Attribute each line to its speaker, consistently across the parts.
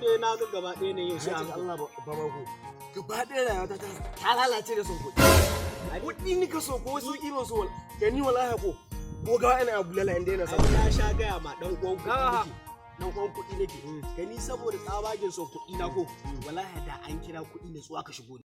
Speaker 1: dai na ga gaba ɗaya ne yau sai
Speaker 2: Sai
Speaker 1: an
Speaker 2: Allah ba ba ko. Gaba ɗaya rayuwa ta ta lalace da son kuɗi. Kuɗi ni ka so ko wasu irin so ke ni wallahi ko. Ko ga ina bulala inda ina
Speaker 1: Ai
Speaker 2: samu.
Speaker 1: Na sha gaya ma, dan uwan kuɗi nake. Dan uwan kuɗi nake. Ka ni saboda tsabagen son kuɗi na ko. Wallahi da an kira kuɗi ne su aka shigo ni.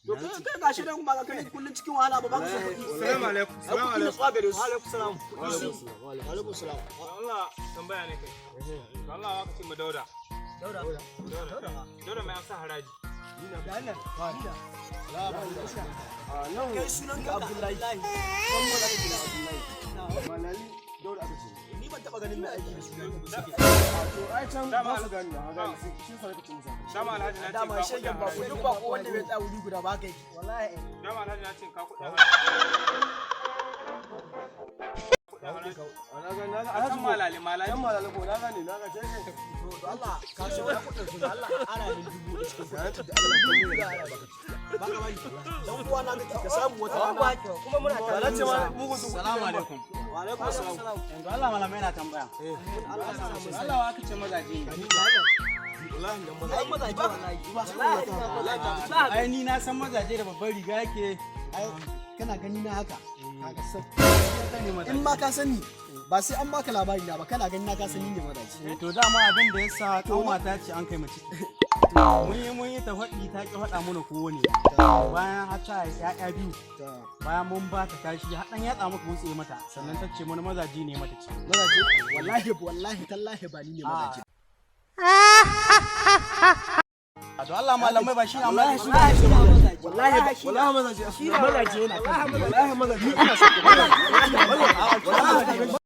Speaker 1: To kai gashi nan ba ka kai kullun cikin wahala ba, ba ka son kuɗi.
Speaker 3: Salamu alaikum.
Speaker 1: Ai
Speaker 3: Salamu
Speaker 1: kuɗi
Speaker 3: alaikum.
Speaker 1: natsuwa gare su.
Speaker 3: Wa alaikum salam.
Speaker 1: Kuɗi su. Wa alaikum salam.
Speaker 3: Allah tambaya ne kai. To Allah wa ka ce ma Dauda.
Speaker 1: Dauda.
Speaker 3: Dauda. Dauda mai amsa haraji.
Speaker 2: Nan
Speaker 1: Kai sunan ka Abdullahi.
Speaker 2: Malali Dauda aka ce.
Speaker 1: Ni ban taba ganin mai aiki da sunan ka ba suke.
Speaker 2: A to ai can ba su gani na gani shi sa nake ce musu.
Speaker 3: Dama Alhaji na ce
Speaker 4: Dama
Speaker 3: ka
Speaker 4: shegen
Speaker 3: kuɗin
Speaker 4: bako,
Speaker 3: haraji.
Speaker 4: duk bako wanda bai tsaya wuri guda ba ka yake wallahi.
Speaker 3: Dama Alhaji na ce ka kuɗin haraji. Kuɗin haraji.
Speaker 2: Na ga na ga
Speaker 3: A can malali malali.
Speaker 2: Can malali ko na gane na ga sai.
Speaker 1: To Allah ka so wani kuɗin su Allah ana min 1000 cikin kuɗin.
Speaker 2: Na da Allah ko ne da baka ci.
Speaker 1: Ba ka bari. Dan uwa na kake ka samu wata rana.
Speaker 4: Kuma muna
Speaker 2: Ba na ce ma mugun sun kuɗi.
Speaker 5: Salamu alaikum.
Speaker 1: Wa alaikum salam.
Speaker 5: Yanzu Allah malamai na tambaya.
Speaker 1: Allah ya sa mu
Speaker 5: Allah wa aka ce mazaje ne.
Speaker 2: Wallahi nan maza.
Speaker 1: Ai mazaje wallahi. Wallahi.
Speaker 5: Ai ni na san mazaje da babbar riga yake.
Speaker 1: Ai kana gani na haka. Kaga sab.
Speaker 5: Sani mazaje.
Speaker 1: In ma ka sani ba sai an baka labari na ba, kana gani na ka sani ne mazaje.
Speaker 5: Eh, to dama abin da yasa kanwata ce an kai mace. Mun yi ta faɗi ta ki faɗa mana kowane. Bayan har ta haifi ƴaƴa biyu. Bayan mun ba ta kashi har ɗan yatsa muka wutse mata, sannan ta ce mana mazaje ne mata ce.
Speaker 1: Mazaje wallahi, wallahi tallahi ba ni ne mazaje.
Speaker 5: A to Allah malamai ba shi na mazaje.
Speaker 2: Wallahi wallahi mazaje.
Speaker 1: Mazaje yana kan.
Speaker 2: Wallahi mazaje ina so. Wallahi.